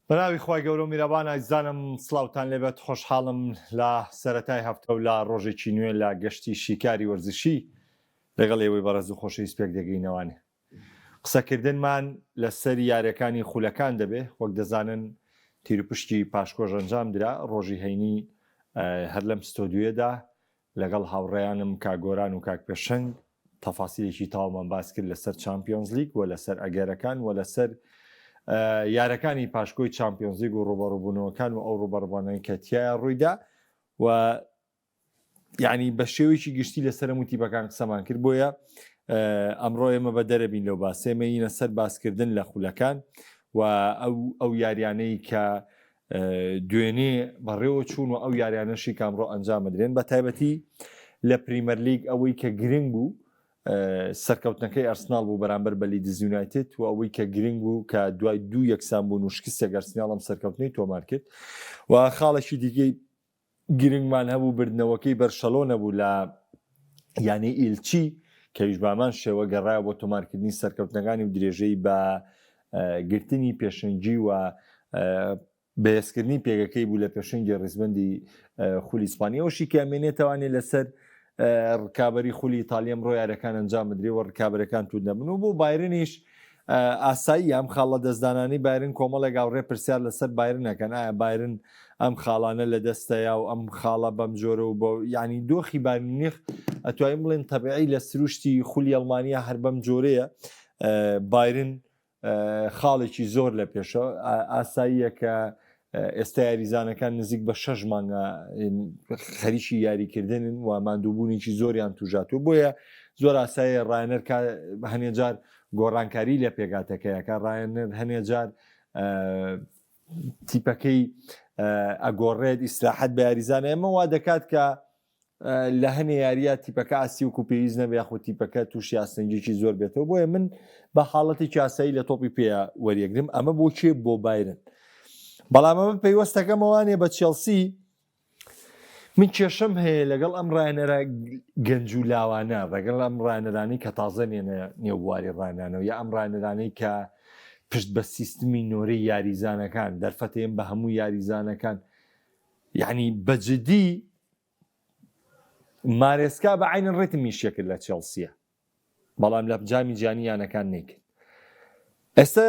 بەناوی خوای گەورە و میرەبان ئازیزانم سڵاوتان لێبێت خۆشحاڵم لە سەرەتای هەفتە و لە ڕۆژێکی نوێ لە گەشتی شیکاری وەرزشی لەگەڵ ئێوەی بەڕێز و خۆشەویست پێک دەگەینەوانێ قسەکردنمان لەسەر یاریەکانی خولەکان دەبێ وەک دەزانن تیروپشکی پاشکۆژ ئەنجام درا ڕۆژی هەینی هەر لەم ستۆدیۆیەدا لەگەڵ هاوڕێیانم کاک گۆران و کاک پێشەنگ تەفاسیلێکی تەواومان باس کرد لەسەر چامپیۆنزلیگ و لەسەر ئەگەرەکان و لەسەر یارەکانی پاشکۆی چامپیۆنزلیگ و ڕوبەڕوبوونەوەکان و ئەو ڕوبەڕبانەی کە تایە ڕوویدا و یعنی بە شێوەیەکی گشتی لەسەر هەموو تیپەکان قسەمان کرد بۆیە ئەمڕۆ ئێمە بە دەرەبین لەو باسێمەینە سەر باسکردن لە خولەکان و ئەو ئەو یاریانەی کە دوێنێ بەڕێوە چوون و ئەو یاریانەشی کە ئەمڕۆ ئەنجام بدرێن بە تایبەتی لە پریمەرلیگ ئەوەی کە گرنگ بوو سەرکەوتنەکەی ئەرسناڵ بوو بەرامبەر بە لیدز یونایتد و ئەوەی کە گرنگ بوو کە دوای دوو یەکسان بوون و شکستێک ئەرسناڵ ئەم سەرکەوتنەی تۆمار کرد و خاڵێکی دیکەی گرنگمان هەبوو بردنەوەکەی بەرشەلۆنە بوو لە یانەی ئیلچی کەویش بامان شێوە گەڕایە بۆ تۆمارکردنی سەرکەوتنەکانی و درێژەی بە گرتنی پێشەنگی و بەهێزکردنی پێگەکەی بوو لە پێشەنگی ڕیزبندی خولی ئیسپانی ئەوشی کە ئەمێنێتەوانێ لەسەر ڕکابی خولی ئیتالیا ئەمڕۆ یاریەکان ئەنجام بدرێ و ڕکابەرەکان توند دەبن و بۆ بایرنیش ئاسایی ئەم خاڵە دەستدانانی بایرن کۆمەڵێک هاوڕێ پرسیار لەسەر بایرن ئەکەن ئایا بایرن ئەم خاڵانە لە دەستەیە و ئەم خاڵە بەم جۆرە و بە یعنی دۆخی بایرن مونیخ ئەتوانین بڵێن تەبعی لە سروشتی خولی ئەڵمانیا هەر بەم جۆرەیە بایرن خاڵێکی زۆر لە پێشە ئاساییە کە ئێستا یاریزانەکان نزیک بە شەش مانگە خەریکی یاریکردنن و ماندووبوونێکی زۆریان توژاتوە بۆیە زۆر ئاسایە ڕایەنەر هەنێ جار گۆڕانکاری لە پێگاتەکەیەکە ڕایەنەر هەنێ جار تیپەکەی ئەگۆڕێت ئیسراحەت بە یاریزانە ئەمە وا دەکات کە لە هەنێ یاریە تیپەکە ئاستی وەکو پێویست نەبێ یاخود تیپەکە تووشی ئاستەنگێکی زۆر بێتەوە بۆیە من بە حاڵەتێکی ئاسایی لە تۆپی پێ وەریەگرم ئەمە بۆ کێ بۆ بایرن بەڵام ئەمە پەیوەستەکەمەوانێ بە چێڵسی من کێشەم هەیە لەگەڵ ئەم ڕایەنەرە گەنج و لاوانە ڕەگەڵ ئەم ڕایەنەرانی کە تازە نێنە نێو بواری ڕانانەوە یا ئەم ڕایەنەرانەی کە پشت بە سیستمی نۆرەی یاریزانەکان دەرفەتێن بە هەموو یاریزانەکان یعنی بە جدی مارێسکا بە عینەن ڕیتم ئیشێ کرد لە چێڵسیە بەڵام لە جامی جیهانی یانەکان نەیکرد ئێستا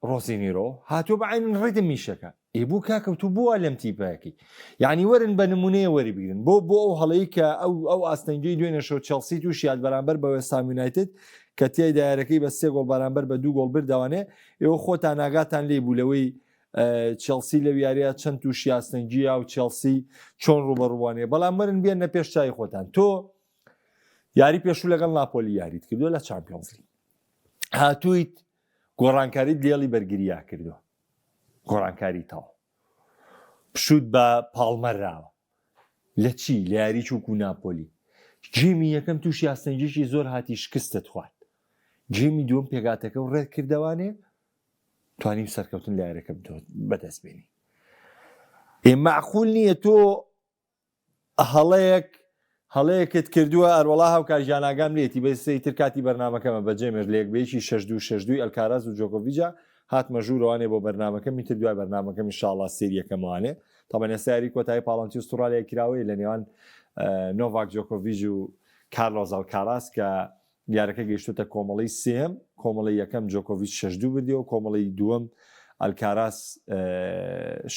ڕۆزینیرۆ هاتووە بە عینەن ڕیتم ئیشەکە ئێ بوو کاکە تو بووە لەم تیپەکەی یعنی وەرن بە نمونەیە وەری بگرن بۆ بۆ ئەو هەڵەی کە ئەو ئەو ئاستەنگی دوێنێ شەو چێڵسی تووشیات بەرامبەر بە وێستهام یونایتد کە تیای دایرەکەی بە سێ گۆڵ بەرامبەر بە دوو گۆڵ بردەوانێ ئێوە خۆتان ئاگاتان لێ بوو لەوەی چێڵسی لەو یاریە چەند تووشی ئاستەنگیە و چێڵسی چۆن ڕوبەڕوانێ بەڵام وەرن بێنە پێش چای خۆتان تۆ یاری پێشوو لەگەڵ ناپۆلی یاریت کردووە لە چامپیۆنزلی هاتوویت گۆڕانکاریت لێڵی بەرگریا کردووە گۆڕانکاری تاو پشوت بە پاڵمەراوە لە چی لە یاری چوک و ناپۆلی game ی یەکەم تووشی ئاستەنگێکی زۆر هاتی شکستت خوارد game ی دووەم پێگاتەکە و ڕێک کردەوانێ توانیم سەرکەوتن لە یاریەکە بەدەست بێنی ئێ معقول نییە تۆ هەڵەیەک هەڵەیەکت کردووە ئەروەڵا هاوکار ژیاناگام لێتی بە سەیتر کاتی بەرنمەکەمە بەجێ مێژ لە یەک بەیەکی شەش دوو شەش دووی ئەلکاراز و جۆکۆڤیجا هاتمە ژوورەوانێ بۆ بەرنمەکەم میتر دوای بەرنمەکەم ئینشاڵڵا سێری یەکەمەوانێ تەبەن ئێستا یاری کۆتایی پاڵەنتی ئوسترالیا کراوەیە لە نێوان نۆڤاک جۆکۆڤیج و کارلۆز ئەلکاراز کە یارەکە گەیشتۆتە کۆمەڵەی سێیەم، کۆمەڵەی یەکەم جۆکۆڤیچ شەش دوو بردیەوە، کۆمەڵەی دووەم ئەلکاراس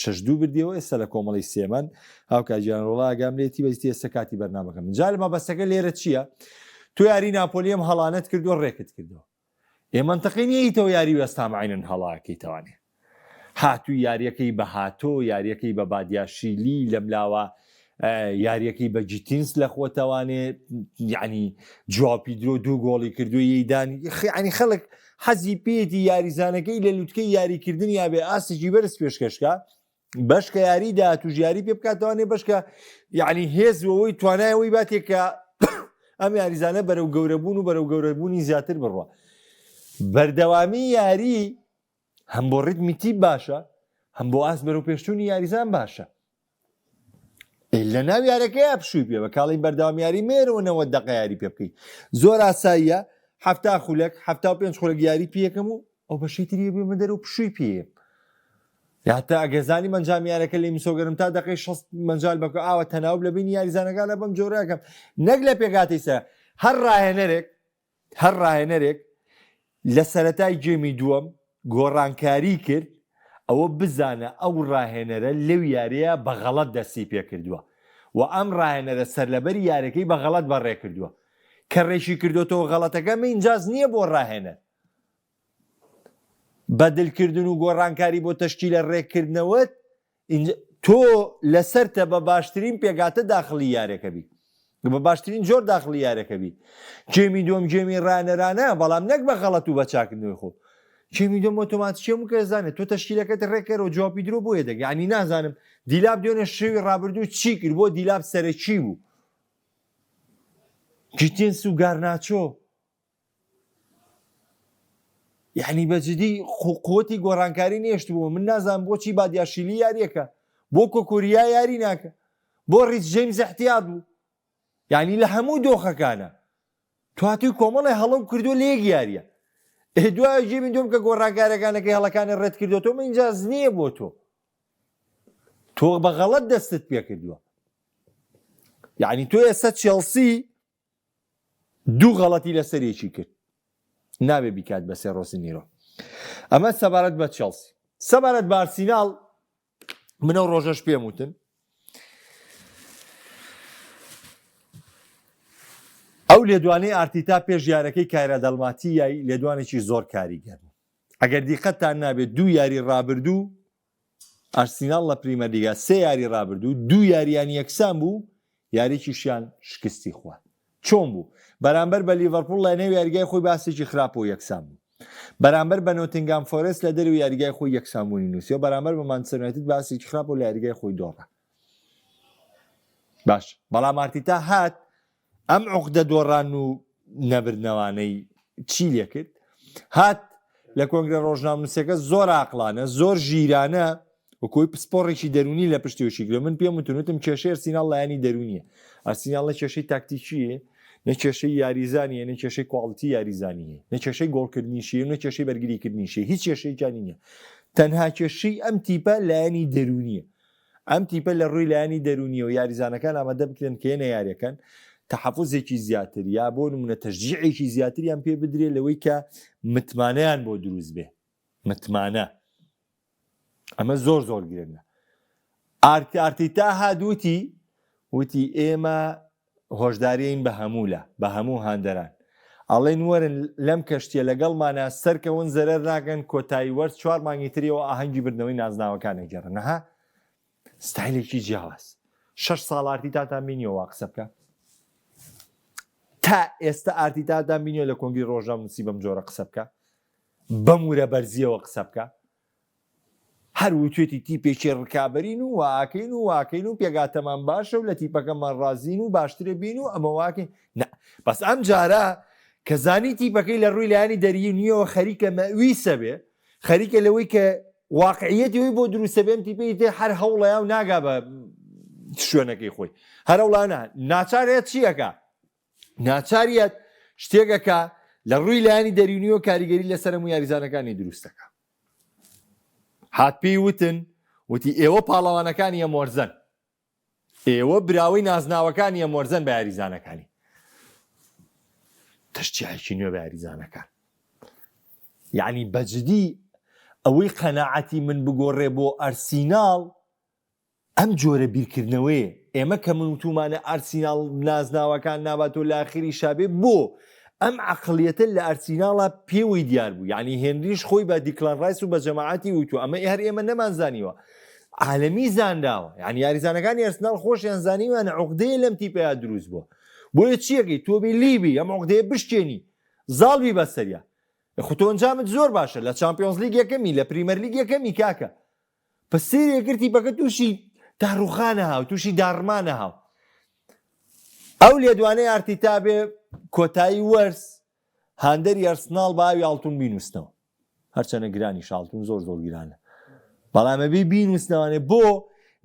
شەش دوو بردیەوە، ئێستا لە کۆمەڵەی سێمان هاوکار گیان ڕۆڵا ئاگام لێتی بەس ئێستا کاتی بەرنامەکەم جا لە مەبەستەکە لێرە چییە؟ تۆ یاری ناپۆلیەم هەڵانەت کردووە ڕێکت کردەوە ئێ مەنتقی نییە ئیتەوە یاری وێستهام عەینەن هەڵاکەیتەوانێ هاتووی یاریەکەی بە هاتۆ یاریەکەی بە بادیاشیلی لەملاوە یاریەکەی بە جیتینس لە خۆتەوانێ یعنی جواو پیدرۆ دوو گۆڵی کردو یدان ینی خەڵک حەزی پێیەتی یاریزانەکەی لە لوتکەی یاریکردن یابێ ئاستێکی بەرز پێشکەشکە بەشکە یاری داهاتوش یاری پێ بکاتوانێ بەشکە یعنی هێز ئەوەی توانای ئەوەی باتێک کە ئەم یاریزانە بەرەو گەورەبوون و بەرەو گەورەبوونی زیاتر بڕوە بەردەوامی یاری هەم بۆ ڕیتمی تیپ باشە هەم بۆ ئاست بەرەو پێشچوونی یاریزان باشە لە ناو یارەکەی پشووی پێ بە کاڵی بەردەوام یاری مێرەوە نەوە دقە یاری پێ بکەیت زۆر ئاساییە هەفتا خولەک هەفتا پێنج خولەک یاری پێەکەم و ئەو بەشی تری بێمە دەر و پشووی پێ. یاتا ئەگەر زانیم ئەنجام یارەکە لێ مسۆگەرم تا دەقەی 60 مەجال بەکە ئاوە تەناوب لە بینی یاریزانەکانە بەم جۆرەکەم نەک لە پێکاتی سە هەر ڕاهێنەرێک هەر ڕاهێنەرێک لە سەرەتای game ی دووەم گۆڕانکاری کرد ئەوە بزانە ئەو ڕاهێنەرە لەو یاریە بە غەڵەت دەستی پێکردووە و ئەم ڕاهێنەرە سەرلەبەری یارەکەی بە غەڵەت بەڕێ کردووە کە ڕێکی کردوتەوە غەڵەتەکە ئینجاز نییە بۆ ڕاهێنەر بەدلکردن و گۆڕانکاری بۆ تەشکیلە ڕێککردنەوەت تۆ لەسەرتە بە باشترین پێگاتە داخڵی یارەکە بی بە باشترین جۆر داخڵی یارەکە بی game ی دووەم game ی ڕانەرانە بەڵام نەک بە غەڵەت و بە چاکردنەوەی خۆ game ی دووەم ئۆتۆماتیکی هەموو کەس زانێت تۆ تەشکیلەکەت ڕێکەرەوە جواو پیدرۆ بۆیە دەک یعنی نازانم دیلاب دوێنێ شەوی ڕابردوو چی کرد بۆ دیلاب سەرەکی بوو گیتێنس و گارناچۆ یعنی بە جدی قوتی گۆڕانکاری نێشتبوو من نازانم بۆچی بادیاشیلی یاریەکە بۆ کۆکۆریا یاری ناکە بۆ ڕیس جەیمز احتیاط بوو یعنی لە هەموو دۆخەکانە تواتی کۆمەڵی هەڵە و کردو لە یەک یاریە ئێ دوای game ی دوم کە گۆڕانکارەکانەکەی هەڵەکانی ڕێت کردو تۆ ئینجاز نییە بۆ تۆ تۆ بە غەڵەت دەستت پێکردووە یعنی تۆ ئێستا چێڵسی دوو غەڵەتی لەسەر یەکی کرد نابێ بیکات بە سێ ڕۆسینیرۆ ئەمە سەبارەت بە چێڵسی سەبارەت بە ئارسیناڵ منە ڕۆژەش پێم وتن ئەو لێدوانەی ئارتیتا پێش یارەکەی کایرا دەڵماتی یای لێدوانێکی زۆر کاریگەر بوو ئەگەر دیقەتتان نابێت دوو یاری ڕابردوو ئارسیناڵ لە پریمەرلیگا سێ یاری رابردوو دوو یارییان یەکسان بوو، یارییەکیشیان شکستی خوارد. چۆن بوو؟ بەرامبەر بە لیڤەرپوڵ لە نێو یاریگای خۆی باستێکی خراپەوە یەکسان بوو. بەرامبەر بە نۆتینگهام فۆرێست لە دەرەوەی یاریگای خۆی یەکسانبوونی نووسی و بەرامبەر بە مانچستەر یونایتد باستێکی خراپەوە لە یاریگای خۆی دۆڕا. باش بەڵام ئارتیتا هات ئەم عوقدە دۆڕان و نەبردنەوانەی چی لێکرد هات لە کۆنگرە ڕۆژنامەنووسەکە زۆر ئاقلانە زۆر ژیرانە وەکۆی پسپۆڕێکی دەرونی لە پشتیوشی گرە من پێم وتنوتم کێشەی ئەرسیناڵ لایەنی دەرونیە ئەرسیناڵ نە کێشەی تاکتیکیە نە کێشەی یاریزانیە نە کێشەی quality یاریزانیە نە کێشەی گۆڵکردنیشی نە کێشەی بەرگریکردنیشی هیچ کێشەیەکیانی نییە تەنها کێشەی ئەم تیپە لایەنی دەرونیە ئەم تیپە لە ڕووی لایەنی دەروونیەوە یاریزانەکان ئامادە بکرێن کە یەنە یاریەکەن تەحەفوزێکی زیاتر یا بۆ نمونە تەشجیعێکی زیاتریان پێ بدرێ لەوەی کە متمانەیان بۆ دروست بێ متمانە ئەمە زۆر زۆر گرنگە ئارتی ئارتیتا هات وتی وتی ئێمە هۆشداریین بە هەموولا بە هەموو هاندەران ئەڵێن وەرن لەم کەشتیە لەگەڵمانا سەرکەون زەرەر ناکەن کۆتایی وەرز چوار مانگی تریەوە ئاهەنگی بردنەوەی نازناوەکان ئەگێڕن ها ستایلێکی جیاواز شەش ساڵ ئارتیتاتان بینیوە وا قسە بکە تا ئێستا ئارتیتاتان بینیوە لە کۆنگری ڕۆژنامەنووسی بەم جۆرە قسە بکە بەم ورە بەرزیەوە قسە بکە هەر وتوێتی تیپێکی ڕکابەرین و واکەین و واکەین و پێگاتەمان باشە و لە تیپەکەمان ڕازین و باشترە بین و ئەمە واکەین نا بەس ئەم جارە کە زانی تیپەکەی لە ڕووی لایەنی دەریونیەوە خەریکە مەویسە بێ خەریکە لەوەی کە واقعیەتی ئەوی بۆ دروستە بێم تیپەی تر هەر هەوڵەیە و ناگا بە شوێنەکەی خۆی هەرەوڵانە ناچارەیە چیەکە ناچاریەت شتێکەکە لە ڕووی لایەنی دەرونیەوە کاریگەری لەسەر هەموو یاریزانەکانی دروستەکە هات پێی وتن وتی ئێوە پاڵەوانەکانی ئەم وەرزەن ئێوە براوەی نازناوەکانی ئەم وەرزەن بە یاریزانەکانی تەشجیعێکی نوێ بە یاریزانەکان یعنی بەجدی ئەوەی قەناعەتی من بگۆڕێ بۆ ئەرسیناڵ ئەم جۆرە بیرکردنەوەیە ئێمە کە من وتومانە ئارسیناڵ نازناوەکان نابات و لە ئاخریشا بێ بۆ ئەم عەقڵیەتە لە ئارسیناڵا پێوەی دیار بوو یعنی هێنریش خۆی بە دیکلان ڕایس و بە جەماعەتی وتو ئەمە هەر ئێمە نەمانزانیوە عالەمی زانراوە یعنی یاریزانەکانی ئەرسناڵ خۆشیان زانیوانە عقدەیە لەم تیپەیا دروست بووە بۆیە چیەکەی تۆ بێ لیبی ئەم عقدەیە بشکێنی زاڵ بی بەسەریا خۆ تۆ ئەنجامت زۆر باشە لە چامپیۆنز لیگ یەکەمی لە پریمەر لیگ یەکەمی کاکە پس سەیرێ کرد تیپەکە تووشی داڕوخانە هاو تووشی داڕمانە هاو ئەو لێدوانەی ئارتیتا بێ کۆتایی وەرز هاندەری ئەرسناڵ بە ئاوی ئاڵتون بینووسنەوە هەرچەنە گرانی شاڵتون زۆر زۆر گرانە بەڵام ئەبێ بینووسنەوانێ بۆ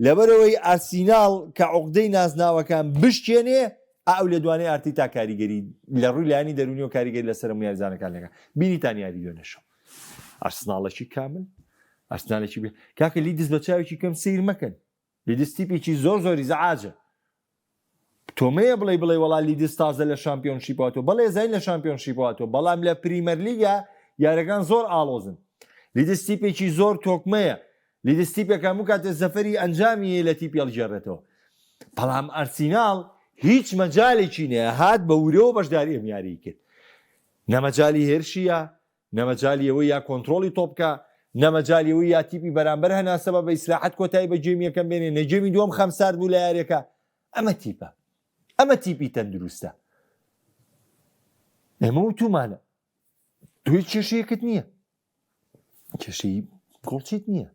لەبەرەوەی ئارسیناڵ کە عقدەی نازناوەکان بشکێنێ ئەو لێدوانەی ئارتیتا کاریگەری لە ڕووی لایەنی دەرونی و کاریگەری لەسەر هەموو یاریزانەکان لەکە بینیتان یاری دوێنێ شەو ئەرسناڵێکی کامل. ئەرسنالێکی بێ کاکە لیدز بە چاوێکی کەم سیر مەکەن لیدز تیپێکی زۆر زۆری زعاجە تۆمەیە بڵێ بڵێ وەڵا لیدز تازە لە شامپیۆنشیپ هاتووە بەڵێ زین لە شامپیۆنشیپ هاتووە بەڵام لە پریمەرلیگا یارەکان زۆر ئاڵۆزن لیدز تیپێکی زۆر تۆکمەیە لیدز تیپێک هەموو کاتێ زەفەری ئەنجامی هەیە لە تیپی هەڵگێڕێتەوە بەڵام ئەرسیناڵ هیچ مەجالێکی نەیە هات بە ورەوە بەشداری ئەم یاریی کرد نە مەجالی هێرشیە نە مەجالی ئەوەی یا کۆنترۆڵی تۆپ بکا، نە مەجالی ئەوەی یا تیپی بەرامبەر هەناسە بە بە ئیسراحەت کۆتایی بە گێمی یەکەم بێنێ، نە گێمی دووەم خەمسارد بوو لە یاریەکە. ئەمە تیپە. ئەمە تیپی تەندروستە. ئێمە وتومانە تۆ هیچ کێشەیەکت نییە. کێشەی گۆڵچیت نییە.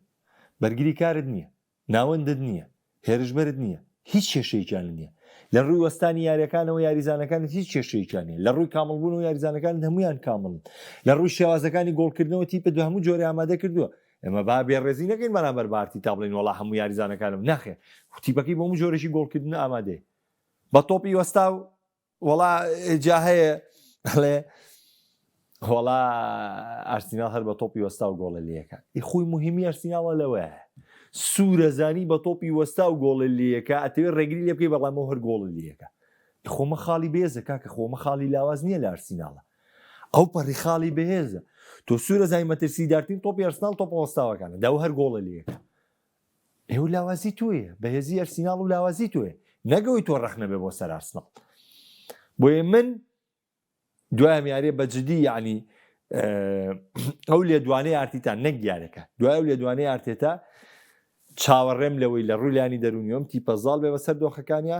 بەرگری کارت نییە. ناوەندت نییە، هێرشبەرت نییە، هیچ کێشەیەکیان نییە. لە ڕووی وەستانی یاریەکانەوە یاریزانەکانت هیچ کێشەیەکیان نییە. لە ڕووی کامڵبوونەوە یاریزانەکانت هەموویان کامڵن. لە ڕووی شێوازەکانی گۆڵکردنەوە تیپت بە هەموو جۆرێ ئامادە کردووە. ئێمە با بێڕێزی نەکەین بەرامبەر بە ئارتیتا بڵێین وەڵا هەموو یاریزانەکانم ناخێ تیپەکەی بۆ هەموو جۆرێکی گۆڵکردن ئامادەیە. بە تۆپی وەستاو وەڵا جا هەیە ئەڵێ وەڵا ئارسیناڵ هەر بە تۆپی وەستا و گۆڵە لەکە ئی خۆی مهمی ئارسیناڵە لەوەیە سوورەزانی بە تۆپی وەستا و گۆڵە لەکە ئەتەوێت ڕێگری لێ بکەی بەڵامەوە هەر گۆڵە لەکە خۆمە خاڵی بێزە کاکە خۆمە خاڵی لاواز نییە لە ئارسیناڵە ئەو پەڕی خاڵی بەهێزە تۆ سوورە زای مەترسی دارتین تۆپی ئەرسناڵ تۆپ وەستاوەکانە داو هەر گۆڵە لەکە ئێوە لاوازی تۆیە بەهێزی ئەرسیناڵ و لاوازی تۆیە نەگەوەی تۆ ڕەخنە بێ بۆ سەر ئارسناڵ بۆیە من دوای یاریە بە جدی یعنی ئەو لێدوانەی ئارتیتا نەک یارەکە دوای ئەو لێدوانەی ئارتێتا چاوەڕێم لەوەی لە ڕووی لانی دەرونیۆم تیپە زاڵ بێ بەسەر دۆخەکانیا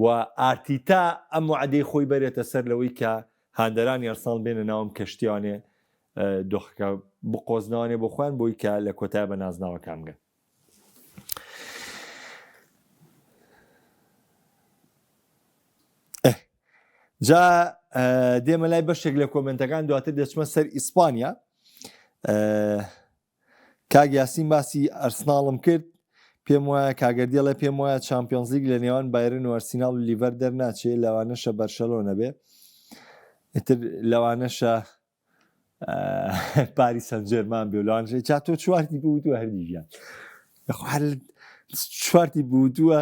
و ئارتیتا ئەم وعدەی خۆی بەرێتە سەر لەوەی کە هاندەرانی ئەرسناڵ بێنە ناوم کەشتیوانێ دۆخەکە بقۆزنەوانێ بۆ خۆیان بۆی کە لە کۆتای بە نازناوەکان بگەن. جا دێمە لای بەشێک لە کۆمنتەکان دواتر دەچمە سەر ئیسپانیا کاک یاسین باسی ئەرسناڵم کرد پێم وایە کاگەردیڵێ پێم وایە چمپیۆنزلیگ لە نێوان بایرن و ئەرسیناڵ و لیڤەر دەرناچێ لەوانەشە بەرشەلۆنە بێ ئیتر لەوانەشە پاریس سانجێرمان بێ لەوانەشە چا تۆ چوارتی بوتووە هەردیگیان چوارتی بوتووە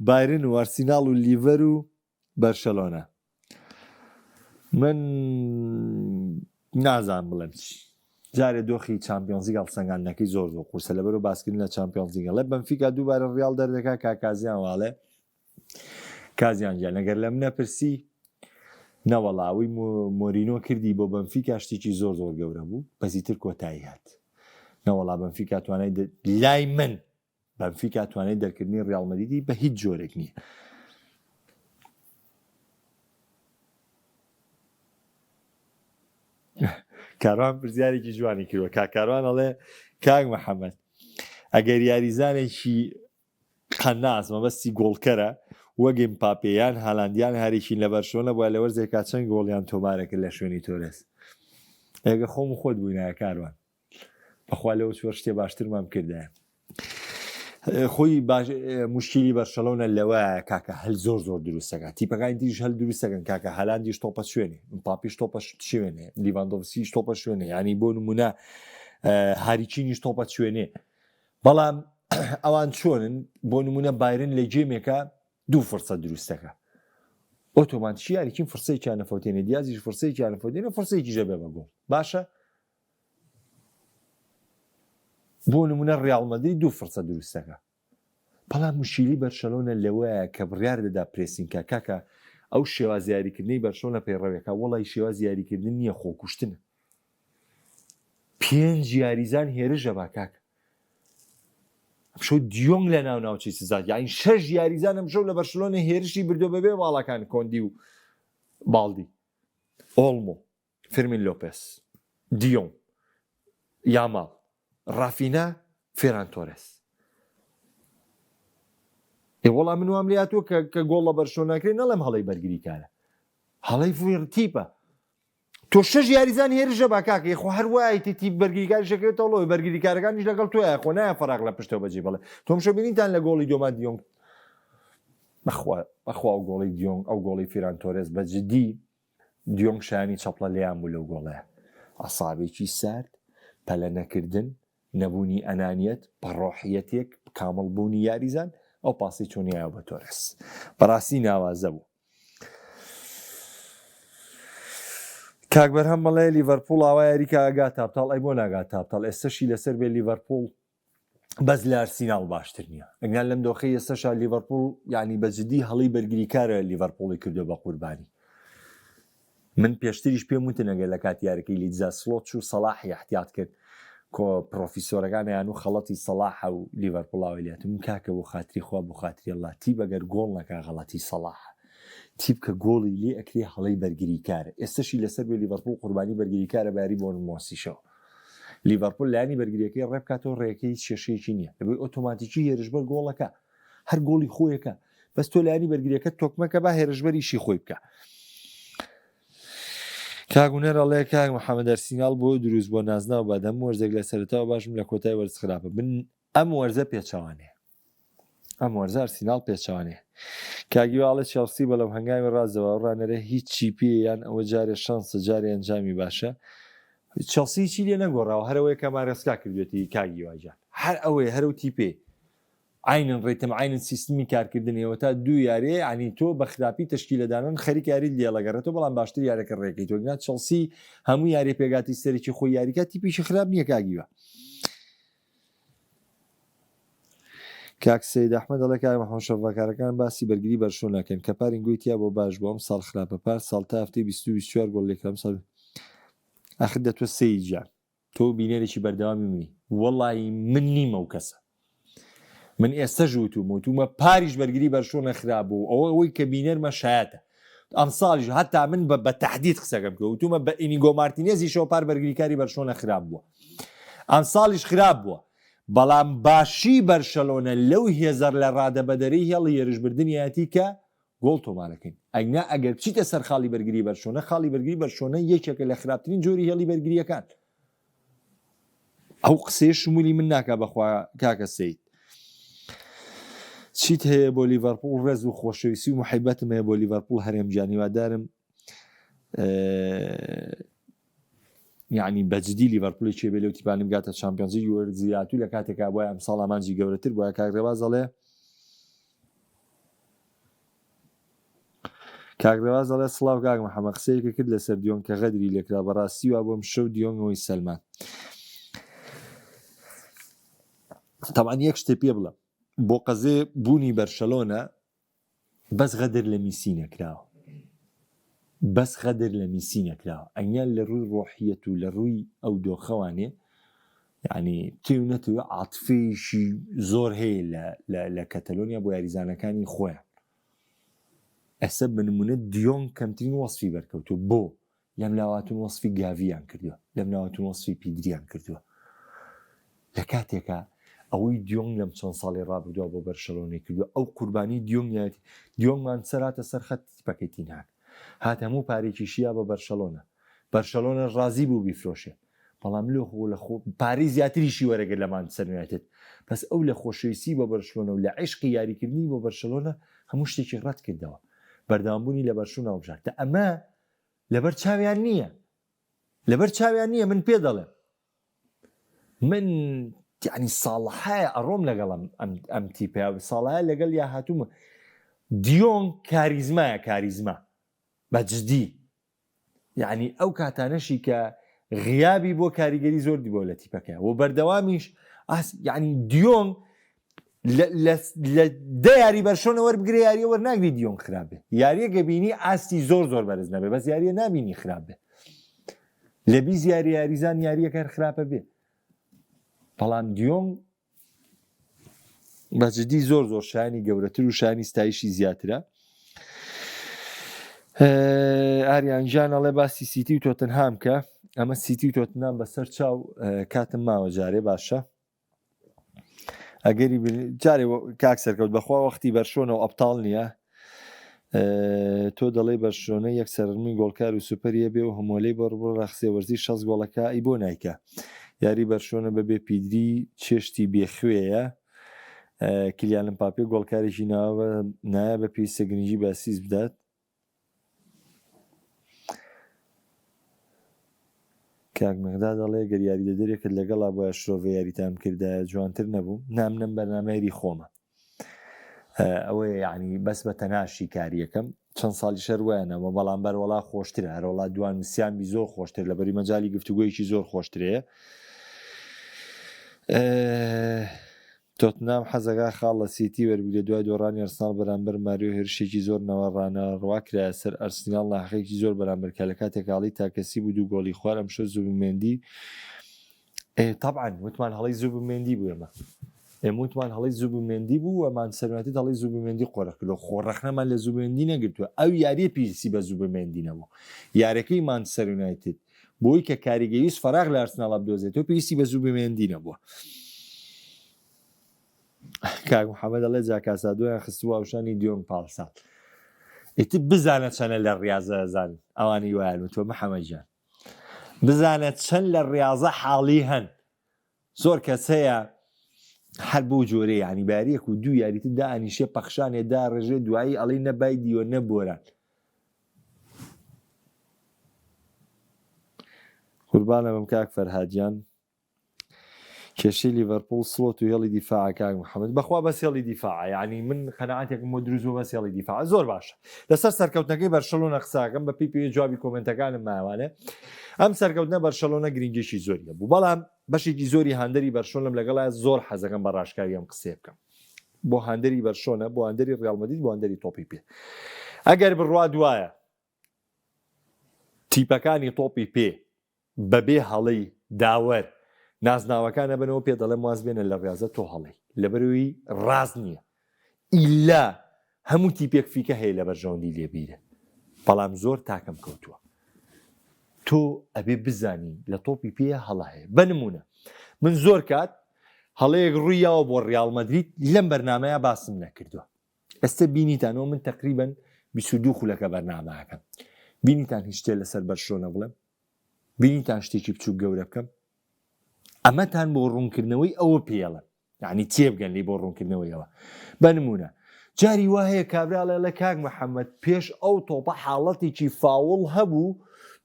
بایرن و ئەرسیناڵ و لیڤەر و بەرشەلۆنە من نازان بڵێم چی جارێ دۆخی چمپیۆنزیگ هەڵسەنگاندنەکەی زۆر زۆر قورسە لەبەرو باسکردن لە چمپیۆنزیگە ڵێ بەنفیکا دووبارە ڕیاڵ دەردەکا کاکازیان واڵێ کازیان گیان ئەگەر لەم نەپرسی نەوەڵا ئەوەی مۆرینۆ کردی بۆ بەنفیکا شتێکی زۆر زۆر گەورە بوو بەزیتر کۆتایی هات نەوەڵا بەنفیکا توانای لای من بەنفیکا توانای دەرکردنی ڕیاڵ مەدریدی بە هیچ جۆرێک نییە. کاروان پرسیارێکی جوانی کردوە کا کاروان ئەڵێ کاک محەممەد ئەگەر یاریزانێکی قەناس مەبەستی گۆڵکەرە وەک ئمپاپێ یان هالاند یان هاریکین لە بەرشلۆنە بووە لە وەرزێکا چەند گۆڵیان تۆمارە کرد لە شوێنی تۆرێس ئێگە خۆم و خۆت بووینایە کاروان بەخوا لەوە چوە شتێ باشترمان بکردایە خۆی مشکلی بەرشەلۆنە لەوە کاکە هەل زۆر زۆر دروستەکە تیپەکانی تریش هەل دروستەکەن کاکە هەلاندیش تۆپە شوێنێ پاپیش تۆپە شوێنێ لیڤاندۆڤسیش تۆپە شوێنێ ینی بۆ نمونە هاریچینیش تۆپە شوێنێ بەڵام ئەوان چۆنن بۆ نمونە بایرن لە گێمێکە دوو فرسە دروستەکە ئۆتۆماتیکی یاریکین فرسەیەکیان نەفەوتێنێ دیازیش فرسەیەکیان نەفەوتێنێ فرسەیەکیش دەبێ بە گۆڵ باشە بۆ نمونە ڕیاڵ مەدرید دوو فرسە دروستەکە بەڵام مشیلی بەرشەلۆنە لەوەیە کە بڕیار دەدا پرێسینکە کاکە ئەو شێواز یاریکردنەی بەرشۆنە پەیڕەوێکە وەڵی شێواز یاریکردن نییە خۆکوشتنە پێنج یاریزان هێرشە با کاکە ئەمشەو دیۆنگ لە ناو ناوچەی سزا یاین شەش یاریزان ئەمشەو لە بەرشلۆنە هێرشی بردووە بەبێ باڵاکان کۆندی و باڵدی ئۆڵمۆ فێرمین لۆپێس دیۆن یاماڵ ڕافینا فێران تۆرێس ئێ وەڵا من وام لێهاتووە کە کە گۆڵ لە بەرشلۆنە ناکرێت نەڵێم هەڵەی بەرگریکارە هەڵەی تیپە تۆ شەش یاریزان هێرشە با کاکە یخۆ هەر وایتی تیپ بەرگریکاریش دەکەوێتەوە لۆی بەرگریکارەکانیش لەگەڵ تۆیە خۆ نایە فەراق لە پشتەوە بەجێ بڵێ تۆم شۆ بینیتان لە گۆڵی دۆما دیۆنگ بەخوا بەخوا ئەو گۆڵی دیۆنگ ئەو گۆڵی فیران تۆرێس بە جدی دیۆنگ شایانی چەپڵە لێیان بوو لەو گۆڵەیە عسابێکی سارد پەلە نەکردن. نەبوونی ئەنانیەت، بە ڕۆحیەتێک، کامڵ بوونی یاریزان، ئەو پاسی چۆنیایەوە بە تۆرێس. بەڕاستی ناوازە بوو. کاک بەرهەم بەڵێ لیڤەرپوڵ ئاوا یاریکا ئەگا تاپتاڵ ئەی بۆ ناگات تاپتاڵ ئێستەشی لەسەر بێ لیڤەرپوڵ بەس لە ئەرسیناڵ باشتر نییە ئەگەر لەم دۆخی ئێستەشا لیڤەرپوڵ یعنی بە جدی هەڵی بەرگریکارە لیڤەرپوڵی کردو بە قوربانی من پێشتریش پێم وتن ئەگەر لە کاتی یاریەکەی لیدزا سڵۆت چوو سەڵاحی احتیاط کرد کۆ پرۆفیسۆرەکانیان و خەڵەتی سەڵاحە و لیڤەرپوڵاوی لێتم کاکە بۆ خاتری خوا بۆ خاتری اللە تیپ ئەگەر گۆڵ نەکا غەڵەتی سەڵاحە تیپ کە گۆڵی لێ ئەکرێ هەڵەی بەرگریکارە ئێستەشی لەسەر بێ لیڤەرپوڵ قوربانی بەرگریکارە بە یاری بۆرنمۆسیشەوە لیڤەرپوڵ لایەنی بەرگریەکەی ڕێبکاتەوە ڕێەکەی هیچ کێشەیەکی نییە لەبەی ئۆتۆماتیکی هێرشبەر گۆڵەکە هەر گۆڵی خۆیەکە بەس تۆ لایەنی بەرگریەکە تۆکمەکە با هێرشبەر ئیشی خۆی بکە کاک هونەر ئەڵێ کاک محەممەد ئەرسیناڵ بۆ دروست بۆ نازناو بات هەموو وەرزێک لە سەرەتاوە باشم لە کۆتای وەرز خراپە بن ئەم وەرزە پێچەوانەیە ئەم وەرزە ئەرسیناڵ پێچەوانەیە کاگیواڵێ چێڵسی بەڵام هەنگاوی ڕازەوە ڕانەرە هیچی پێ یان ئەوە جارێ شانسە جارێ ئەنجامی باشە چێڵسی چی لێ نەگۆڕاوە هەرەوەی کە مارێسکا کردوێتی کاگیواجان هەر ئەوەیە هەرو تیپێ عەینەن ڕیتم عەینەن سیستمی کارکردنی ئەوەتا دوو یاریە یانی تۆ بە خراپی تەشکیلە دانان خەریکە یاریت لێڵەگەڕێتەوە بەڵام باشتر یارەکە ڕێکەی تۆ گنا چڵسی هەموو یاریە پێگاتی سەرەکی خۆی یاریکا تیپیشی خراپ نییە کاک هیوا. کاک سەید ئەحمەد دەڵێ کاک محمد شەڕڤەکارەکان باسی بەرگری بەرشۆ ناکەن کە پارین گۆی تیا بۆ باش بۆ ئەم ساڵ خراپە پار ساڵ تا هەفتەی 22 24 گۆڵ لێکرا ئەم ساڵ ئەخر دەتوە سەید گیان تۆ بینەرێکی بەردەوامی منی وەڵی من نیمە و کەسە من ئێستەش وتومە وتومە پاریش بەرگری بەرشۆنە خراپ بوو ئەوە ئەوەی کە بینەرمە شایەتە ئەمساڵیش هەتا من بە بە تهدید قسەکەم کرد وتومە بە ئینیگۆ مارتینێزیشەوە پار بەرگریکاری بەرشۆنە خراپ بووە ئەمساڵیش خراپ بووە بەڵام باشی بەرشەلۆنە لەو هێزەر لە ڕادەبەدەری هێڵی هێرشبردنیەتی کە گۆڵ تۆمارەکەین ئەگنا ئەگەر بچیتە سەر خاڵی بەرگری بەرشۆنە خاڵی بەرگری بەرشۆنە یەکێکە لە خراپترین جۆری هێڵی بەرگریەکان ئەو قسەیە شمولی من ناکا بەخوا کاکە سید چیت هەیە بۆ لیڤەرپوڵ ڕێز و خۆشەویستی و محیبەتم هەیە بۆ لیڤەرپوڵ هەرێم گیان هیوادارم یعنی بەجدی لیڤەرپولی چێ بێ لەو تیپانە بگاتە چامپیۆنزی وەرزیاتوو لە کاتێکا بۆیە ئەمساڵ ئامانجی گەورەتر بۆیە کاک ڕێباز دەڵێ کاک ڕێواز دەڵێ سڵاو کاک محەممەد قسەیەکە کرد لەسەر دیۆنگ کە غەدری لێکرا بەڕاستی وا بۆم شەو دیۆنگەوەی سەلمان تەبعەن یەک شتێ پێ بڵێم بۆ قەزێ بوونی بەرشەلۆنە بەس غەدر لە میسی نەکراوە بەس غەدر لە میسی نەکراوە ئەگیان لە ڕووی ڕۆحیەت و لە ڕووی ئەو دۆخەوانێ یعنی تێ و نەتەوێ عاتفەیەکی زۆر هەیە لە لە لە کەتەلۆنیا بۆ یاریزانەکانی خۆیان ئەسە بە نمونە دیۆنگ کەمترین وەصفی بەرکەوتو بۆ لەم لاواتون وەصفی گاڤیان کردووە لەم لاواتون وەصفی پیدریان کردووە لە کاتێکا ئەوەی دیۆنگ لەم چەند ساڵی ڕابردووە بۆ بەرشەلۆنەی کردووە ئەو قوربانی دیۆنگیەتی دیۆنگمان سەراتە سەر خەت تیپەکەی تینهاک هات هەموو پارێکیشیا بە بەرشەلۆنە بەرشەلۆنە ڕازی بوو بیفرۆشێ بەڵام لۆ خۆ لە خۆ پارەی زیاتریشی وەرەگرت لە مانچستەر یونایتد بەس ئەو لە خۆشەویستی بۆ بەرشلۆنە و لە عیشقی یاریکردنی بۆ بەرشلۆنە هەموو شتێکی ڕەت کردەوە بەردەوامبوونی لە بەرشلۆنە هەڵبژارد ئەمە لەبەر چاویان نییە لەبەر چاویان نییە من پێ دەڵێم من یعنی ساڵحایە ئەڕۆم لەگەڵم ئەم ئەم تیپە ساڵایە لەگەڵ یا هاتوومە دیۆن کاریزمایە کاریزما بە جدی یەعنی ئەو کاتانەشی کە غیابی بۆ کاریگەری زۆر دیبووە لە تیپەکە و بەردەوامیش ئاس یعنی دیۆنگ لە دە یاری بەرشۆنە وەربگرێ یاریە وەرناگری دیۆنگ خراپ بێ یاریە گەبینی ئاستی زۆر زۆر بەرز نەبێ بەس یاریە نابینی خراپ بێ لە بیز یاری یاریزان یاریەکە هەر خراپە بێ بەڵام دیۆنگ بە جدی زۆر زۆر شایانی گەورەتر و شایانی ستایشی زیاترە ئاریان ژان ئەڵێ باسی سیتی و تۆتنهام کە ئەمە سیتی و تۆتنام بەسەر چاو کاتم ماوە جارێ باشە ئەگەری جارێ کاک سەرکەوت بەخوا وەختی بەرشۆنە و ئەبتاڵ نییە تۆ دەڵێی بەرشلۆنە یەک سەرمی گۆڵکار و سوپەریە بێ و هەمۆلەی بۆ ڕبڕ ڕەخسێ وەرزی 6 گۆڵەکە ئەی بۆ نایکا یاری بەرشلۆنە بە بێ پیدری چێشتی بێخوێیە کلیان مپاپێ گۆڵکارێکی نایە بە پێویستە گرنگی بە ئەسیست بدات. کاک مقداد ئەڵێ گەر یاریدەدەرێکت لەگەڵا بوایە شرۆڤەی یاریتان بکردایە جوانتر نەبوو؟ نا من ئەم بەرنامەیەری خۆمە ئەوەیە یعنی بەس بە تەنها شیکاریەکەم چەند ساڵی شەر وایە نەمە بەڵام بەروەڵا خۆشترە هەرۆڵا دوان وسیان بی زۆر خۆشتر لە بەری مەجای گفتوگۆیەکی زۆر خۆشترەیە تۆتنام حەزەکا خاڵ لە سیتی وەربگرێت دوای دۆڕانی ئەرسناڵ بەرامبەر ماریۆ هێرشێکی زۆر نەوەڕانەڕوا کرایە سەر ئەرسیناڵ ناحەقێکی زۆر بەرامبەر کرا لە کاتێکا هەڵەی تاکەسی بوو دوو گۆڵی خوار ئەمشەو زوبیمێندی ئێ تەبعەن وتمان هەڵەی زوبیمێندی بوو ئێمە ئێمە وتمان هەڵەی زوبیمێندی بوو و مانچستەر یونایتد هەڵەی زوبیمێندی قۆرخ کردەوە خۆ ڕەخنەمان لە زوبیمێندی نەگرتووە ئەو یاریە پێویستی بە زوبیمێندی نەبوو یارەکەی مانچستەر یونایتد بۆی کە کاریگەریی فەراغ لە ئەرسناڵ بدۆزێتەوە پێویستی بە زوبیمێندی نەبووە. کاک محەممەد ئەڵێ جا کاسادۆیان خستبوو ئاوشانی دیۆنگ پاڵسال ئیتر بزانە چەنە لە ڕاضە زان ئەوانی وایان وتوە محەممەد گیان بزانە چەند لە ڕاضە حاڵی هەن زۆر کەس هەیە هەر بەو جۆرەیە یانی باریەک و دوو یاریتر دائەنیشێ پەخشانێ داڕێژێ دوایی ئەڵێی نە بای دیوە نە بۆران. قوربانە بم کاک فەرهاد گیان. کێشەی لیڤەرپوڵ سڵۆت و هێڵی دیفاعە کاک محەممەد بەخوا بەس هێڵی دیفاعە یعنی من قەناعەتێکم بۆ دروست بوو بەس هێڵی دیفاع زۆر باشە لەسەر سەرکەوتنەکەی بەرشەلۆنە قساکەم بە پێی پێ جوابی کۆمنتەکانم ماوانێ ئەم سەرکەوتنە بەرشەلۆنە گرنگێکی زۆری هەبوو بەڵام بەشێکی زۆری هاندەری بەرشۆنەم لەگەڵا زۆر حەزەکەم بە ڕاشکاوی ئەم قسەیە بکەم بۆ هاندەری بەرشۆنە بۆ هاندەری ڕیاڵ مەدرید بۆ هاندەری تۆپی پێ ئەگەر بڕوا دوایە تیپەکانی تۆپی پێ بەبێ هەڵەی داوەر نازناوەکان ئەبەنەوە پێ دەڵێم واز بێنە لە ڕاضە تۆ هەڵەی لەبەرەوەی ڕاست نییە ئیلا هەموو تیپێک فیکە هەیە لە بەرژەوەندی لێبیرە بەڵام زۆر تاکەم کەوتووە تۆ ئەبێ بزانی لە تۆپی پێ هەڵە هەیە بە نمونە من زۆر کات هەڵەیەک ڕووی یاوە بۆ ڕیاڵ مەدرید لەم بەرنمەیە باسم نەکردووە ئێستا بینیتانەوە من تقریبن 22 خولەکە بەرنامەکەم بینیتان هیچ شتێ لەسەر بەرشلۆنە بڵێم بینیتان شتێکی بچوک گەورە بکەم ئەمەتان بۆ ڕوونکردنەوەی ئەوە پێڵم یعنی تێبگەن لی بۆ ڕوونکردنەوەیەوە بە نمونە جاری وا هەیە کابرا ڵێ لە کاک محەممەد پێش ئەو تۆپە حاڵەتێکی فاوڵ هەبوو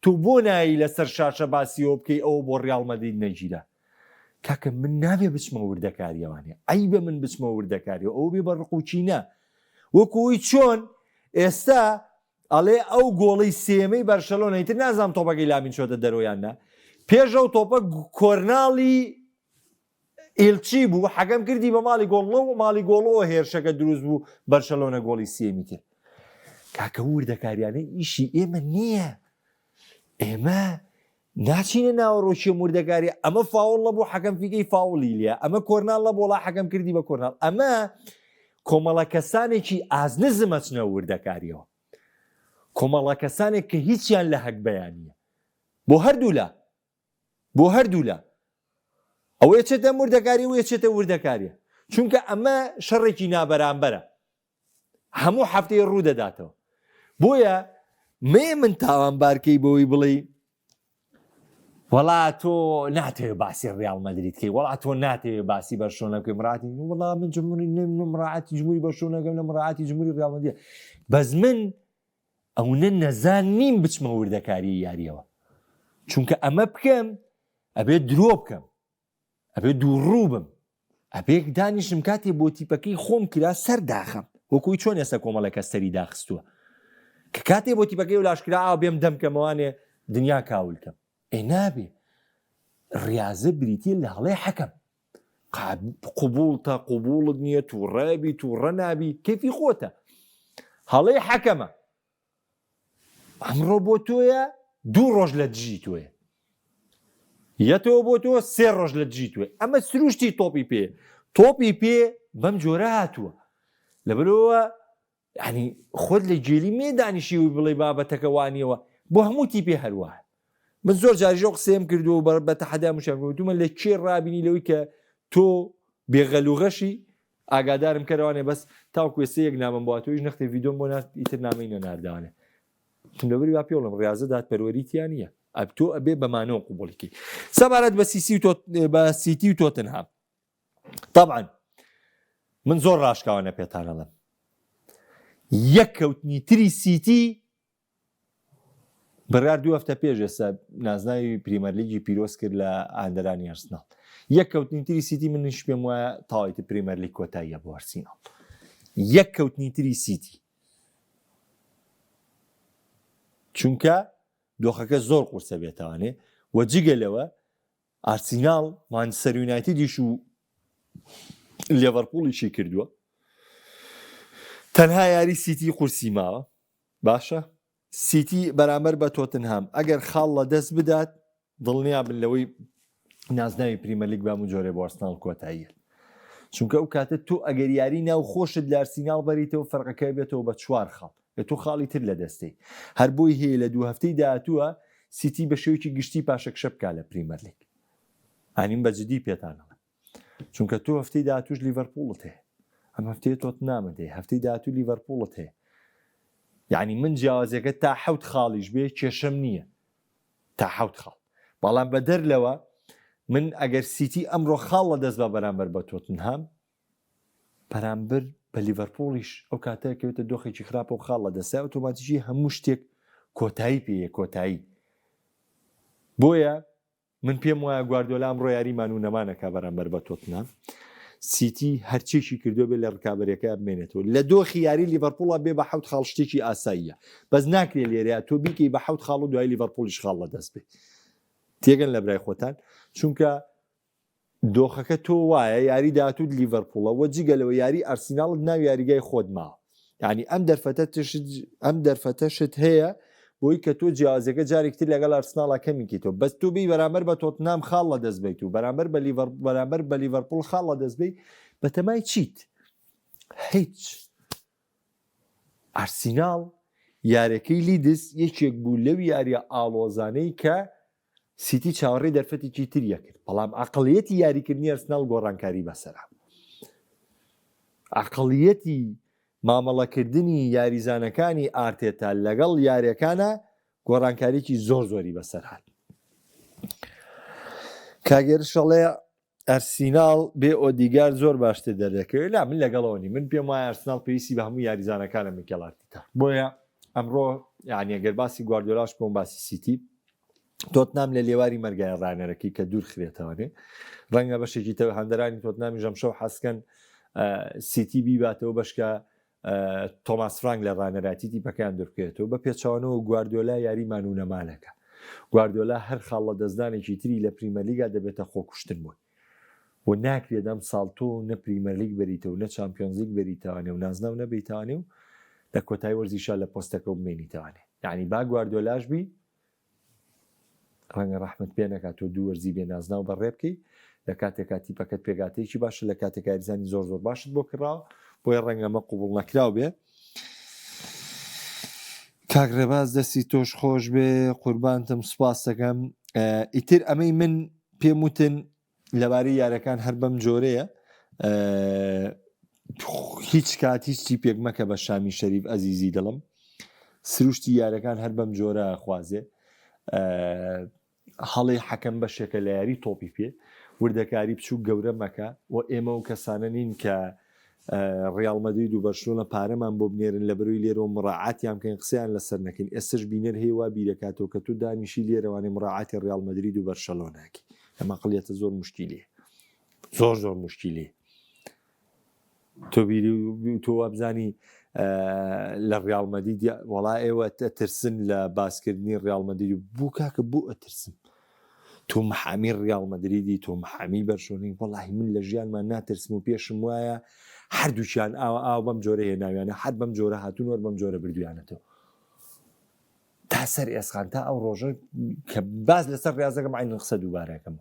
تۆ بۆ نایی لەسەر شاشە باسیەوە بکەی ئەوە بۆ ڕیاڵ مەدرید نەگیرا کاکە من نابێ بچمە وردەکاریەوانێ ئەی بە من بچمە وردەکاریەوە ئەو بێ بە ڕقوچینە وەکوی چۆن ئێستا ئەڵێ ئەو گۆڵی سێمەی بەرشەلۆنە ئیتر نازانم تۆپەکەی لامین چۆتە دەرەوە یان نا پێش ئەو تۆپە کۆرناڵی ئیلچی بوو حەکەم کردی بە ماڵی گۆڵ لەو ماڵی گۆڵەوە هێرشەکە دروست بوو بەرشەلۆنە گۆڵی سێمی کرد کاکە وردەکاریانەی ئیشی ئێمە نییە ئێمە ناچینە ناوەڕۆکی ئەم وردەکاریە ئەمە فاوڵ نەبوو حەکەم فیکەی فاوڵی لێ ئەمە کۆرناڵ نەبوو وەڵا حەکەم کردی بە کۆرناڵ ئەمە کۆمەڵە کەسانێکی ئازنزم ئەچنە وردەکاریەوە کۆمەڵە کەسانێک کە هیچیان لە هەگبەیان نییە بۆ هەردوولا بۆ هەردوولا ئەوەیە چێتە وردەکاری و چێتە وردەکاریە چونکە ئەمە شەڕێکی نابەرامبەرە هەموو هەفتەی ڕوو دەداتەوە بۆیە مێ من تاوانبارکەی بەوەی بڵێی وەڵا تۆ ناتەوێ باسی ڕیاڵ مەدرید کەی وەڵا تۆ ناتەوێ باسی بەرشۆنە بکەی مڕاتی وەڵا من جمهوری مڕاعاتی جمهوری بەرشۆنەکەم لە مڕاعاتی جمهوری ڕیاڵ مەدرید بەس من ئەونە نەزان نیم بچمە وردەکاری یاریەوە چونکە ئەمە بکەم ئەبێت درۆ بکەم ئەبێ دووڕوو بم ئەبێ دانیشم کاتێ بۆ تیپەکەی خۆم کرا سەر داخەم وەکوی چۆن ئێستا کۆمەڵێک کەس سەری داخستووە کە کاتێ بۆ تیپەکەی و لاشکرا ئاو بێم دەم کەمەوانێ دنیا کاول کەم ئێ نابێ ڕاضە بریتە لە هەڵەی حەکەم قبوڵتە قبوڵت نییە تووڕەبی تووڕە نابی کەفی خۆتە هەڵەی حەکەمە ئەمڕۆ بۆ تۆیە دوو ڕۆژ لە دژی تۆیە یەتەوە بۆ تۆ سێ ڕۆژ لە دژی تۆی ئەمە سروشتی تۆپی پێ تۆپی پێ بەم جۆرە هاتووە لەبەرەوە ینی خۆت لە گێلی مێ دانیشی و بڵێ بابەتەکە وانیەوە بۆ هەموو تیپێ هەروە من زۆر جاریژە قسەم کردو بە تەحەدا مشان وتومە لە کێ ڕابینی لەوەی کە تۆ بێغەلوغەشی ئاگادارم کەرەوانێ بەس تاوەکو ئێستا یەک نامەم بۆ هاتووە ئیش نەختێ ڤیدۆم بۆ نارد ئیتر نامەی نەناردەوانێ وتم لەبەری با پێڵم ڕاضە دادپەروەری تیا نییە ئەب تۆ ئەبێ بەمانەوە قوبوڵی کەی سەبارەت بە سیسی و تۆ بە سیتی و تۆتنهام طبعا من زۆر ڕاشکاوانە پێتانەڵم یەک کەوتنی تری سیتی. بڕیار دوو هەفتە پێش ئێستا نازناوی پریمەرلیگی پیرۆز کرد لە هاندەرانی ئەرسناڵ. یەک کەوتنی تری سیتی منیش پێم وایە تەواویتر پریمەرلیگ کۆتاییە بۆ ئەرسیناڵ. یەک کەوتنی تری سیتی. چونکە دۆخەکە زۆر قورسە بێتوانێ و جگە لەوە ئارسیناڵ مانچستەر یونایتدیش و لێڤەرپوڵیشی کردووە تەنها یاری سیتی قورسی ماوە باشە سیتی بەرامبەر بە تۆتنهام ئەگەر خاڵ لە دەست بدات دڵنیا بن لەوەی نازناوی پریمەرلیگ بەم جۆرێ بۆ ئەرسناڵ کۆتاییە چونکە ئەو کاتە تۆ ئەگەر یاری ناو خۆشت لە ئەرسیناڵ بەریتەوە فەرقەکە بێتەوە بە چوار خاڵ لە تۆ خاڵی تر لە دەستەی هەر بۆی هەیە لە دوو هەفتەی داهاتووە سیتی بە شێوەیەکی گشتی پاشەکشە بکا لە پریمەرلیگ ئەنیم بە جدی پێتان ئەڵێم چونکە تۆ هەفتەی داهاتووش لیڤەرپوڵت هەیە ئەم هەفتەیە تۆتنامت هەیە هەفتەی داهاتوو لیڤەرپوڵت هەیە یعنی من جیاوازیەکە تا حەوت خاڵیش بێ کێشەم نییە تا حەوت خاڵ بەڵام بەدەر لەوە من ئەگەر سیتی ئەمڕۆ خاڵ لە دەست بە بەرامبەر بە تۆتنهام بەرامبەر بە لیڤەرپوڵیش ئەو کاتە کەوێتە دۆخێکی خراپە و خاڵ لە دەستای ئۆتۆماتیکی هەموو شتێک کۆتایی پێیە کۆتایی بۆیە من پێم وایە گواردیۆلا ئەمڕۆ یاری مان و نەمان ئەکا بەرامبەر بە تۆتنهام. سیتی هەرچیەکی کردووە بێ لە رکابەریەکەیا بمێنێتەوە. لە دۆخی یاری لیڤەرپوڵا بێ بە حەوت خاڵ شتێکی ئاساییە. بەس ناکرێ لێرەیا تۆ بیکەی بە حەوت خاڵ و دوای لیڤەرپوڵیش خاڵ لەدەست بێ. تێگەن لە برای خۆتان؟ چونکە دۆخەکە تۆ وایە یاری داهاتووت لیڤەرپوڵە و جگە لەوە یاری ئارسیناڵت ناو یاریگای خۆت ماوە. یعنی ئەم دەرفەتە تشت ئەم دەرفەتە شت هەیە بۆی کە تۆ جیاوازەکە جارێکتر لەگەڵ ئەرسناڵا کەمیکەیتەوە بەس تۆ بی بەرامبەر بە تۆتنام خاڵ لە دەست بیت و بەرامبەر بە لیڤەر بەرامبەر بە لیڤەرپوڵ خاڵ لە دەست بی بەتەمای چیت هیچ ئارسیناڵ یارەکەی لیدز یەکێک بوو لەو یاریە ئاڵۆزانەی کە سیتی چاوەڕێی دەرفەتێکی تری ئەکرد، بەڵام عەقڵیەتی یاریکردنی ئەرسناڵ گۆڕانکاری بەسەرا. عەقڵیەتی مامەڵەکردنی یاریزانەکانی ئارتێتا لەگەڵ یاریەکانە گۆڕانکاریی زۆر زۆری بەسەر هات. کاگێرش ئەڵێ ئەرسیناڵ بێ ئۆدیگارد زۆر باشتر دەردەکەوێت لا من لەگەڵەوە نیم من پێم وایە ئەرسناڵ پێویستی بە هەموو یاریزانەکانە میکێل ئارتیتا بۆیە ئەمڕۆ یعنی ئەگەر باسی گواردیۆلاش بکەم باسی سیتی تۆتنام لە لێواری مەرگای ڕانەرەکەی کە دوور خرێتەوەێ ڕەنگە بەشێکی تە هەندەرانی تۆتنامی ژەمشەو حەسکەن سیتی بیباتەوە بەشکە تۆماس فرانک لە ڕانەراتی تیپەکەیان دوربکەوێتەوە، بە پێچەوانەوە گواردیۆلا یاری مان و نەمانەکە. گواردیۆلا هەر خاڵ لەدەستدانێکی تری لە پریمەرلیگا دەبێتە خۆکوشتن بۆی. و ناکرێت ئەمساڵ تۆ نە پریمەرلیگ بەریتەوە نە چامپیۆنزلیگ بەریتەوانێ و نازناو نەبەیتەوانێ و لە کۆتایی وەرزیشا لە پۆستەکەو بمێنیتەوانێ. یانی با گواردیۆلاش بی ڕەنگە ڕەحمت پێ نەکات تۆ دوو وەرزی بێ نازناو بەڕێ بکەی لە کاتێکا تیپەکەت پێگاتەیەکی باشە لە کاتێک یاریزانی زۆر زۆر باشت بۆ کڕاوە بۆیە ڕەنگە ئەمە قوبڵ نەکراو بێ کاک ڕێباز دەستی تۆش خۆش بێ قوربانتم سوپاس دەکەم ئیتر ئەمەی من پێم وتن لەبارەی یارەکان هەر بەم جۆرەیە هیچ کات هیچ تیپێک مەکە بە شامی شەریف ئەزیزی دڵم سروشتی یارەکان هەر بەم جۆرە خوازێ هەڵی حەکەم بەشێکە لە یاری تۆپی پێ وردەکاری بچوو گەورە مەکە و ئێمە و کەسانە نین کە ڕیاڵ مەدرید و بەرشلۆنە پارەمان بۆ بنێرن لە بەروی لێرەوە مڕاعاتیان بکەین قسەیان لەسەر نەکەین ئێستش بینەر هەیە وا بیرەکاتەوە کە تۆ دانیشی لێرەوانێ مڕاعاتی ڕیاڵ مەدرید و بەرشەلۆنەکی ئەم عەقڵیەتە زۆر مشکیلەیە زۆر زۆر مشکیلەیە تۆ بیری تۆ وابزانی لە ڕیاڵ مەدرید وەڵا ئێوە ئەترسن لە باسکردنی ڕیاڵ مەدرید بوو کاکە بۆ ئەترسم تۆ محامی ڕیاڵ مەدریدی تۆ محامی بەرشۆنی وەڵاهی من لە ژیانمان ناترسم و پێشم وایە هەردووکیان ئاوا ئاو بەم جۆرە هێناویانە هەر بەم جۆرە هاتوون وەر بەم جۆرە بردویانەتەوە تا سەر ئێسقان تا ئەو ڕۆژە کە باز لەسەر ڕاستەکەم عین قسە دووبارەکەم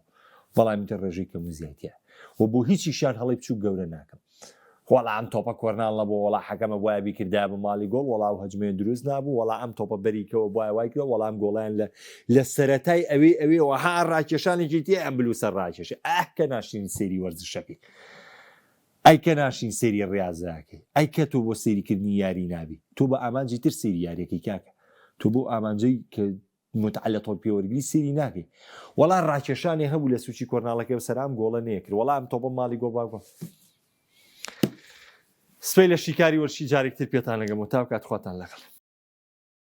بەڵام تر ڕێژەی کەم و زیاتیە و بۆ هیچیشیان هەڵی بچوو گەورە ناکەم وەڵا ئەم تۆپە کۆرناڵ نەبوو وەڵا حەکەمە بوایە بیکردایە بە ماڵی گۆڵ وەڵا ئەو هەجمەیە دروست نابوو وەڵا ئەم تۆپە بەریکەوە بوایە وای کرد وەڵا ئەم گۆڵیان لە لە سەرەتای ئەوێ ئەوێ وەها ڕاکێشانێکی تێ ئەم بلوسە ڕاکێشێ ئاه کە ناشرین سەیری وەرزشەکەی ئەی کە ناشرین سەیری ڕیازەکەی ئەی کە تۆ بۆ سەیریکردنی یاری نابی تۆ بە ئامانجی تر سەیری یاریەکەی کاکە تۆ بۆ ئامانجەی کە متعە لە تۆپ پێوەرگری سەیری ناکەی وەڵا ڕاکێشانێ هەبوو لە سوچی کۆرناڵەکەی و سەرام گۆڵە نەیەکرد وەڵا ئەم تۆپە ماڵی گۆڵ باگۆ سپەی لە شیکاری وەرشی جارێکتر پێتان لەگەم و تاو کات خواتان لەگەڵ.